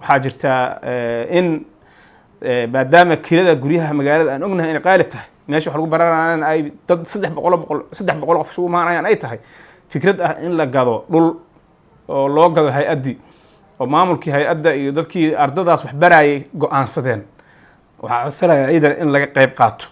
Waxaa jirta in maadaama kirada guryaha magaalada aan ognahay inay qaali tahay, meesha wax lagu baranayana ay dad 300 boqol 300 qof isugu imaanayaan, ay tahay fikrad ah in la gado dhul oo loo gado hay-addii oo maamulkii hay-adda iyo dadkii ardadaas wax barayay go-aansadeen. Waxaa codsanaya iidan in laga qayb qaato.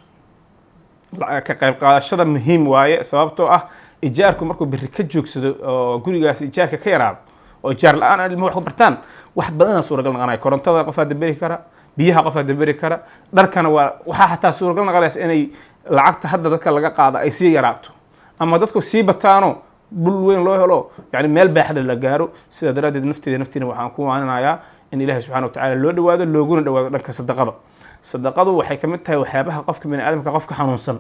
Ka qayb qaadashada muhiim waaye, sababtoo ah ijaarku markuu berri ka joogsado oo gurigaas ijaarka ka yaraado oo ijaar la-aan ilmuhu wax ku bartaan, wax badanaa suuragal noqonaya. Korontada qofaa daberi kara, biyaha qofaa daberi kara, dharkana waa waxaa xataa suuragal noqonaysa inay lacagta hadda dadka laga qaado ay sii yaraato ama dadku sii bataano, dhul weyn loo helo, yani meel baaxada la gaaro. Sidaa daraaddeed nafteeda naftiina waxaan ku waaninayaa in Ilaahay subxana watacaala loo dhawaado, looguna dhawaado dhanka sadaqada. Sadaqadu waxay ka mid tahay waxyaabaha qofka bini aadamka, qofka xanuunsan,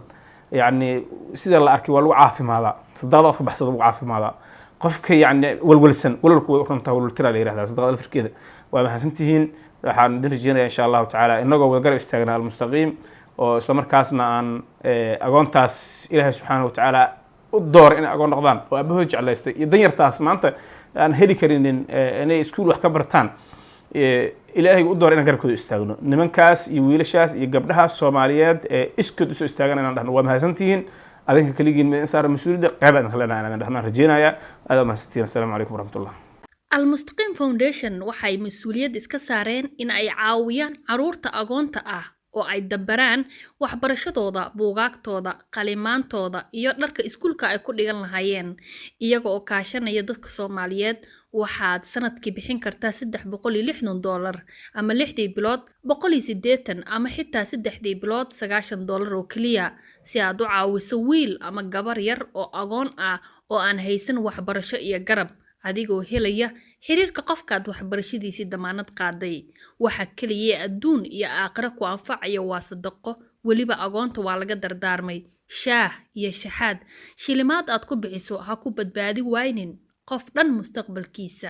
yacni sida la arkay waa lagu caafimaadaa. Sadaqada qofka baxsada lagu caafimaadaa. Qofka yacni walwalsan, walwalku way u runtaa, walwaltiraa la yihahdaa sadaqada lafirkeeda. Waa mahadsantihiin. Waxaan idin rajeynaya insha Allahu tacaala inagoo wada garab istaagnaa Almustaqiim oo isla markaasna aan agoontaas Ilaahay subxaana watacaala u dooray inay agoon noqdaan oo aabahood jeclaystay iyo danyartaas maanta aan heli karinin inay iskuul wax ka bartaan, Ilaahay u dooray, inaan garabkooda istaagno, nimankaas iyo wiilashaas iyo gabdhahaas Soomaaliyeed ee iskood usoo istaagan, inaan dhahno: "Waa mahadsantihiin adinka kaligiin ma saara mas-uuliyadda, qeyb aan leenahay," inaan dhahno aan rajeynayaa. Aad waa mahadsantihiin. Assalaamu calaykum waraxmatullah. Almustaqiim Foundation waxay mas-uuliyad iska saareen in ay caawiyaan caruurta agoonta ah oo ay dabaraan waxbarashadooda, buugaagtooda, qalimaantooda iyo dharka iskuulka ay ku dhigan lahaayeen, iyaga oo kaashanaya dadka Soomaaliyeed. Waxaad sanadkii bixin kartaa $360, ama lixdii bilood 180, ama xitaa saddexdii bilood $90 oo keliya, si aad u caawiso wiil ama gabar yar oo agoon ah oo aan haysan waxbarasho iyo garab, adigoo helaya xiriirka qofkaad waxbarashadiisii damaanad qaaday. Waxa keliya ee adduun iyo aakhiro ku anfacaya waa sadaqo. Weliba agoonta waa laga dardaarmay shaah iyo shaxaad. Shilimaad aad ku bixiso ha ku badbaadi waynin qof dhan mustaqbalkiisa.